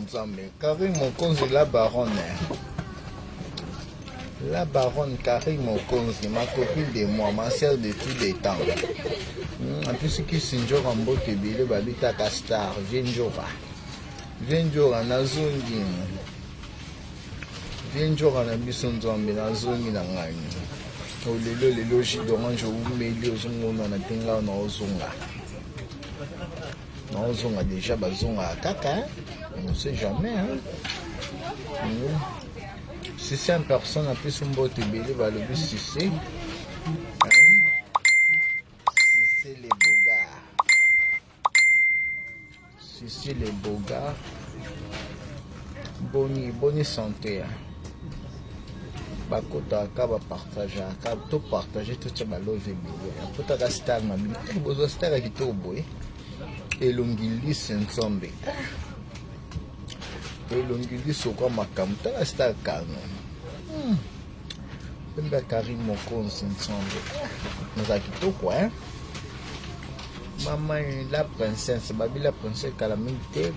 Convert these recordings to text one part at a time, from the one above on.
Nzambe. Karine Mokonzi la baronne. La baronne Karine Mokonzi, ma copine de moi, ma sœur de tous les temps. En plus kisi njoka mbote ebele babitaka star, vie njoka. Vie njoka nazongi. Vie njoka na biso Nzambe nazongi na ngai. Lelo lelo jus d'orange oumeli ozongonana te ngai na ozonga. Naozonga deja bazongaka kaka hein? On sait jamais hein? Si c'est une personne apesi mbote ebele balobi sise hein? Sise le bogard, sise le bogard, boni boni santé hein? Bakotaka bapartageaka to partage totya balove ebele akotaka star na bino eh, bozwa star ya kitoko boye elongi lise nzambe elongi liso kwa makambo tala star kano pembe ya Karine Mokonzi nzambe naza kitoko hein mama la princesse babi la princesse kala mingi te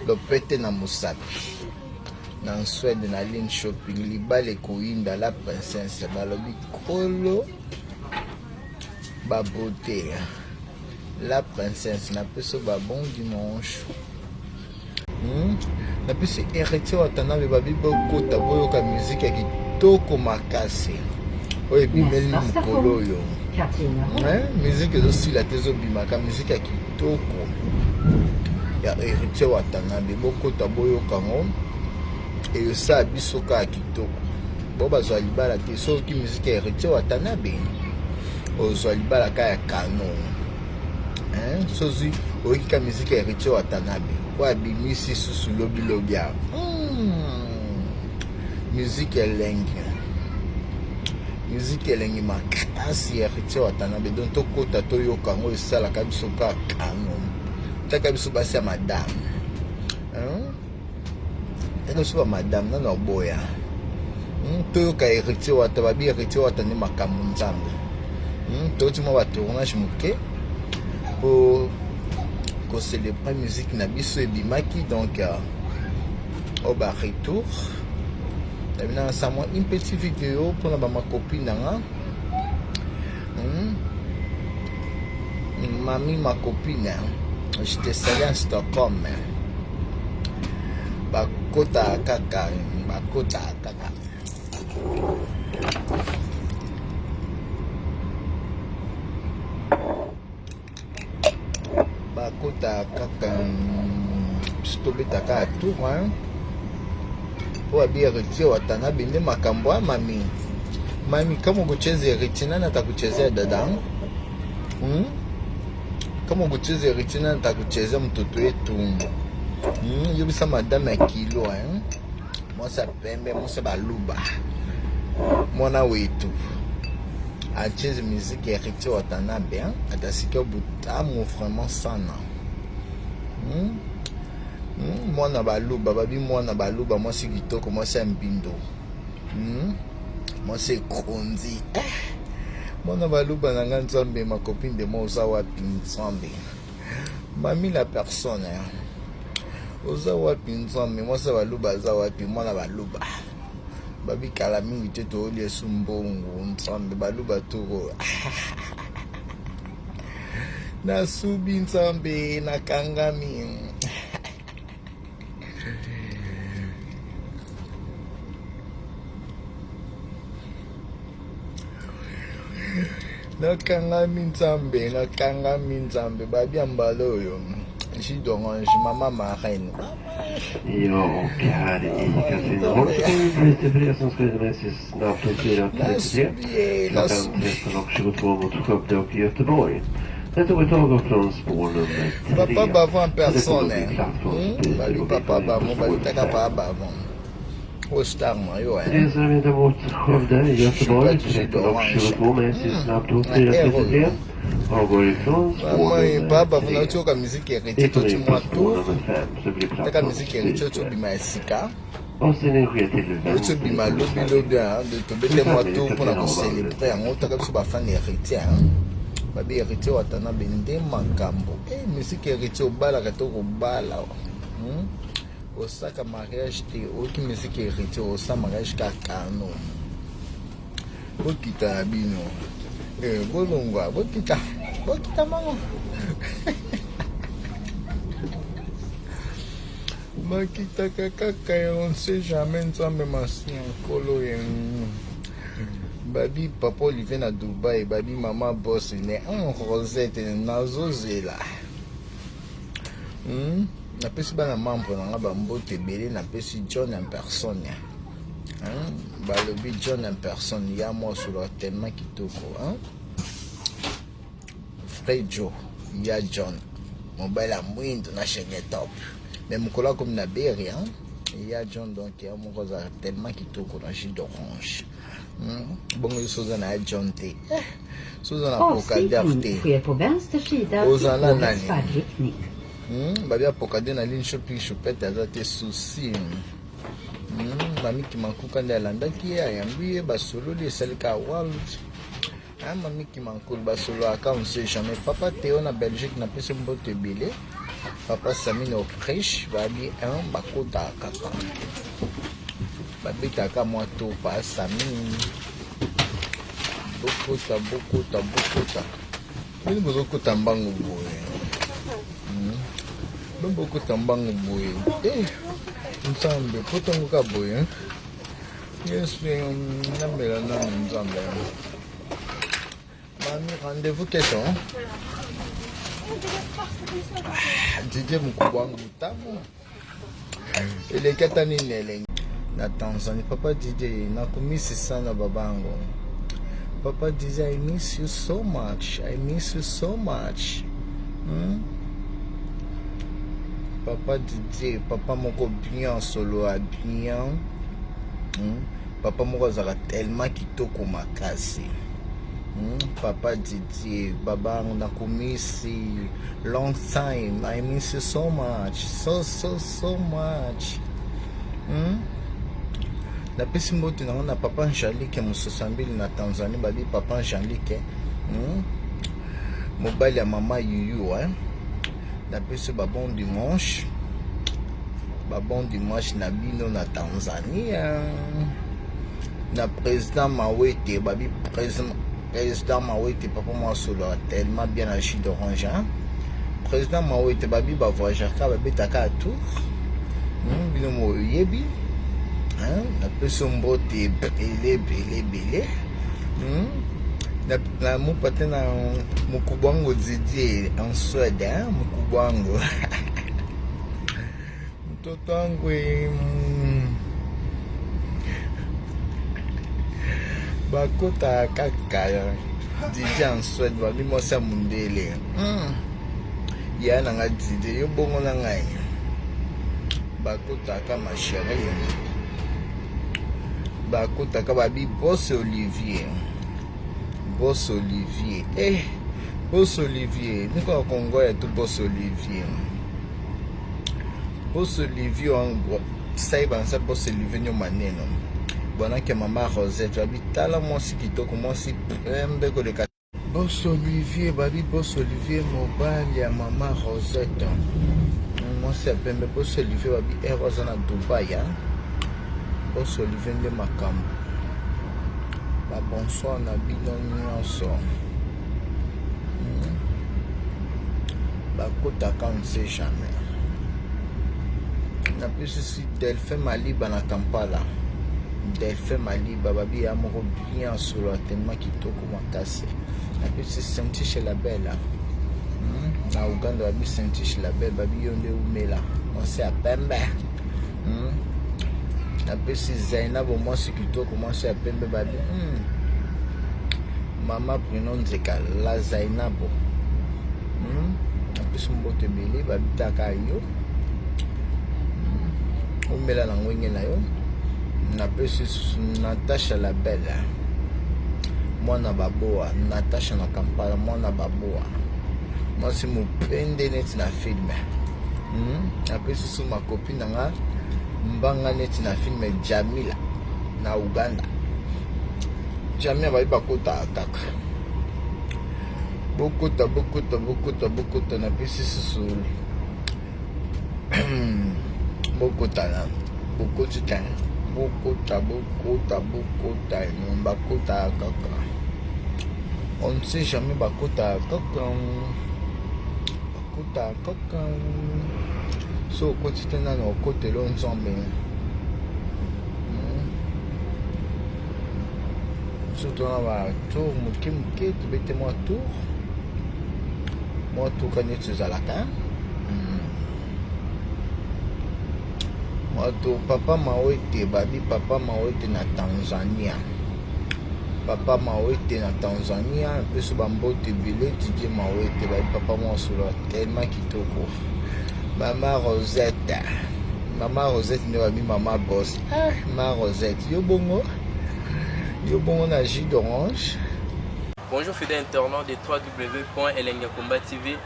lopete na mosapi na Suède na ligne shopping libala ekoyinda la princesse balobi kolo babote la princesse napesi ba bon dimanche. Napesi Héritier Watanabe babi bokota boyoka musique ya kitoko makasi oyo ebimeli mokolo oyo. Musique ezosila te, ezobimaka musique ya kitoko ya Héritier Watanabe, bokota boyoka yango eyosala biso kaka kitoko. Bo bazwa libala te soki musique ya Héritier Watanabe ozwa libala kaka ya kano sozwi oyoki ka musique ya Héritier Watanabe oyo abimisi susu lobilobi awa musique elengi, musique elengi makasi ya Héritier Watanabe. Donc tokota toyoka yango esalaka biso kaka kano taka biso basi ya madame taka biso ba madame nano aboya toyoka Héritier Wata babi Héritier Wata nde makambo Nzambe. Toti mwa batournage moke po kocélébrer musique na biso ebimaki donc oyo ba retour nabi nasa mwa une petite vidéo mpona bamacopine na nga. Mami ma copine, je te salue en Stockholm. Bakota kaka, bakota kaka. Bakota kaka biso tobetaka ya tour hein? Po abi Héritier Watanabe nde makambo ya mami. Mami, kama ukucheza Héritier nani atakuchezea dadangu? Kama ukucheza Héritier nani atakuchezea mtoto wetu? Yebisa madame ya kilo hein? Mwasi ya pembe, mwasi ya baluba, mwana wetu acheze musique ya Héritier Watanabe hein? Atasikia butamu vraiment sana. Mwana baluba babi mwana baluba mwasi kitoko mwasi ya mbindo mwasi ekonzi eh. Mwana baluba na nga Nzambe ma copine de moi oza wapi Nzambe mami la personne hein? Oza wapi Nzambe mwasi ya baluba aza wapi mwana baluba babi kala mingi te toyolia su mbongo Nzambe baluba toko nasubi Nzambe nakangami. Nakangami Nzambe, nakangami Nzambe babi ya mbala oyo jus d'orange mama marraine. Ja, och här i Katrineholm så kommer vi bli för resan ska med SJs snabbtåg 433 klockan 13.22 mot Skövde och Göteborg. Det tåget avgår från spår nummer 3. Papa Bavon en Så det kommer att personne bli plattformsbyte Babi och vi papa kommer in på Bavon spår babitaka 5. papa Bavon oyo star na yo hein? Resan vidare mot Skövde, Je suis pas Göteborg jus d'orange 13.22 med SJs snabbtåg na air 433 oyo avgår ifrån spår mama nummer papa Bavon 3. naotiyoka musique Vi Héritier kommer toti in på mwa spår tour nummer 5 så det blir taka musique Héritier plattformsbyte. otobima ya sika Avstigning sker till vänster i otobima lobi tågets lobi hein, tobete mwa tour mpona Katrineholm kocélébrer yango taka biso bafani Héritier hein. Babi Héritier Watanabe nde makambo eh, musique Héritier obalaka to kobala. Osaka mariage te, oyoki musique héritier, osa mariage kaka no. Bokita na bino. Eh, bolongwa, bokita. Bokita mango. Bakitaka kaka ya on sait jamais Nzambe masiya nkolo ye. Babi papa Olivier na Dubai, babi mama boss ne un Rosette nazozela. Napesi bana membre na nga bambote ebele, napesi John en personne. Balobi John en personne ya mwa solo tellement kitoko, hein? Frère Joe ya John mobali ya mwindu na chaîne top, mais mokolo akomi na beri, hein? Ya John, donc ya moko azala tellement kitoko na jus d'orange. Bongo yo so oza na ya John te, eh, so oza na Pokader Avslutning te. sker på vänster sida i Ozala tågets nani? färdriktning. Babi ya Pokader na ligne shopping choupette aza te souci. Mami Kimankuka nde alandaki ye, ayambi ye, basololi, esalika world. Ah, mami Kimankulu, basololaka, on sait jamais. Papa Théo na Belgique, napesi mbote ebele. Papa Sami na Autriche, babi 1 bakotaka kaka, babetaka mwa to pa Sami. Bokota, bokota, bokota. Bino bozokota mbangu boye. Bino bokota mbangu boye. Eh, Nzambe, potango ka boye. Yesu, namela nanu Nzambe. Mami, rendez-vous kesho. Ah, Didier mkubwa wangu mtamu. Eleki ata nini elengi na Tanzanie. Papa Didier, nakumisi sana babango. Papa Didier, I miss you so much. I miss you so much. Papa Didier, papa moko bien, solo ya bien. Papa moko azalaka tellement kitoko makasi. Papa Didier, baba nakumisi long time. I miss you so much. So, so, so much. Napesi mbote nango na papa Angelique Mososambili na Tanzanie, babi papa Angelique. Mobali ya mama Yuyu, hein? Napesi ba bon dimanche. Ba bon dimanche na bino na Tanzanie. Na président Mawete, babi président Mawete, papa mwa solo tellement bien na jus d'orange, hein? Président Mawete, babi ba voyageur ka babetaka à tour. Bino moyebi, hein? Napesi mbote ebele ebele ebele. Na mopa te na mokubwa wango Didier en Suède, hein? Mokubwa wango, mtoto wangu. Bakotaka kaka Didier en Suède, babi mwasi ya mondele. Ya na nga Didier, yo bongo na ngai. Bakotaka, ma chérie, bakotaka. Babi boss Olivier, boss Olivier, eh, boss Olivier, niko na Kongo ya tu. Boss Olivier, boss Olivier wangu saibansa. Boss Olivier nyo maneno bwanake mama Rosette, babi tala mwasi kitoko, mwasi pembe koleka. Boss Olivier, babi boss Olivier, mobali ya mama Rosette, mwasi ya pembe. Boss Olivier, babi ere aza na Dubai, hein? Boss Olivier nde makambo. Babonsoir na bino nyonso. Bakotaka, on sait jamais. Napesi si Delphin Maliba na Kampala. Delphin Maliba, babi ya moko bien, solo tellement kitoko makasi. Napesi Saintiche la Belle, Na Uganda, babi Saintiche la Belle, babi yo nde umela, mwasi ya pembe. Napesi Zainabo, mwasi kitoko, mwasi ya pembe, babi mama Bruno Nzeka la Zainabo. Napesi mbote ebele, babitaka yo omela na ngwenge na yo. Napesi Natasha la Belle, mwana baboa. Natasha na Kampala, mwana baboa, mwasi mopende neti na film. Napesi su makopi na nga mbanga neti na film, Jamila na Uganda. Jamila, bayi bakotaka kaka. Bokota, bokota, bokota, bokota. Napesi susu Bokota nanu. Bokoti te. Bokota, bokota, bokota. Bakotaka kaka. On ne sait jamais bakotaka kaka. Bakotaka kaka. So okoti te nanu okotela Nzambe. Surtout na ba tour moke moke, tobete mwa tour. Mwa tour ka neti ezalaka. Mwa tour. Papa Mawete, babi Papa Mawete na Tanzania. Papa Mawete na Tanzania, mpeso bambote ebele. Didier Mawete, babi papa mwasolo tellement kitoko. Mama Rosette. Mama Rosette nde babi mama boss. Ah, ma Rosette, yo bongo. Yo bongo na jus d'orange. Bonjour fidèles internautes de www.elengiyakomba TV.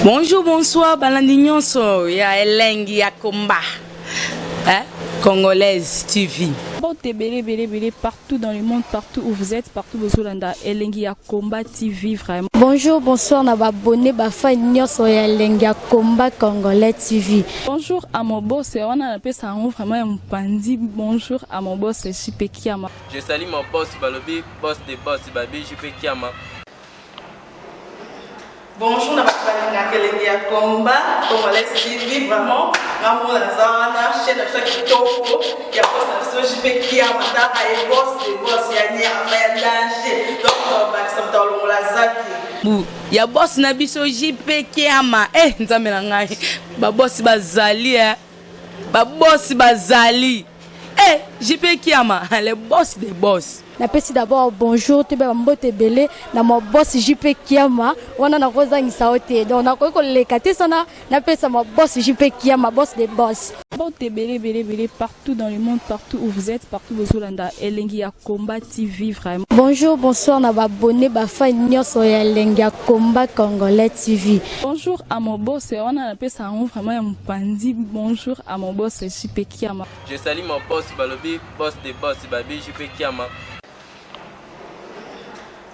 Bonjour, bonsoir, balandi nyonso ya Elengi ya Komba. Hein? Congolaise TV. Mbote ebele ebele ebele partout dans le monde, partout où vous êtes, partout bozolanda Elengi ya Combat TV vraiment. Bonjour, bonsoir na ba abonné ba fan nyonso ya Elengi ya Combat Congolais TV. Bonjour à mon boss, wana napesa yango vraiment ya mopandi. Bonjour à mon boss JP Kiama. Je salue mon boss Balobi, boss de boss Babi JP Kiama. Bonjour na bato balingaka Elengi ya Combat Congolais TV, vraiment ngamona naza wana chaîne na biso ya kitoko ya boss na biso JP Kiama, taka ye boss de boss ya nyama ya danger, donc bakisa moto alongola zaki Bu ya boss na biso JP Kiama. Eh, Nzambe na ngai. Ba boss bazali eh. Ba boss bazali. Eh, JP Kiama, le boss des boss. Napesi d'abord bonjour toyeba bambote ebele na ma boss JP Kiama, wana nakozangisa yo te, donc nakoki koleka te sana napesa ma boss JP Kiama, boss de boss. Mbote ebele ebele ebele partout dans le monde, partout où vous êtes, partout bozolanda Elengi ya Combat TV vraiment. Bonjour, bonsoir na ba abonné ba fan nyonso ya Elengi ya Combat Congolais TV. Bonjour à mon boss, wana napesa yango vraiment ya mopandi. Bonjour à mon boss JP Kiama. Je salue mon boss Balobi, boss de boss Babi JP Kiama.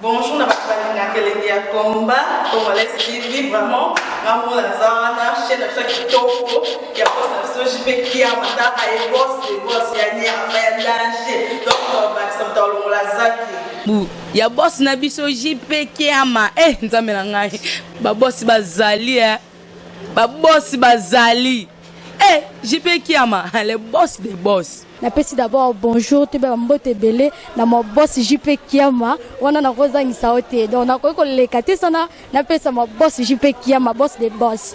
Bonjour na bato balingaka Elengi ya Combat Congolais TV, vraiment ngamona naza wana chaîne na biso ya kitoko ya boss na biso JP Kiama, taka ye boss de boss ya nyama ya danger, donc bakisa moto alongola zaki. Bu ya boss na biso JP Kiama. Eh, Nzambe na ngai. Ba boss bazali eh. Ba boss bazali. Eh, JP Kiama, le boss des boss. Napesi d'abord bonjour toyeba bambote ebele na ma boss JP Kiama, wana nakozangisa yo te, donc nakoki koleka te sana napesa ma boss JP Kiama, boss de boss.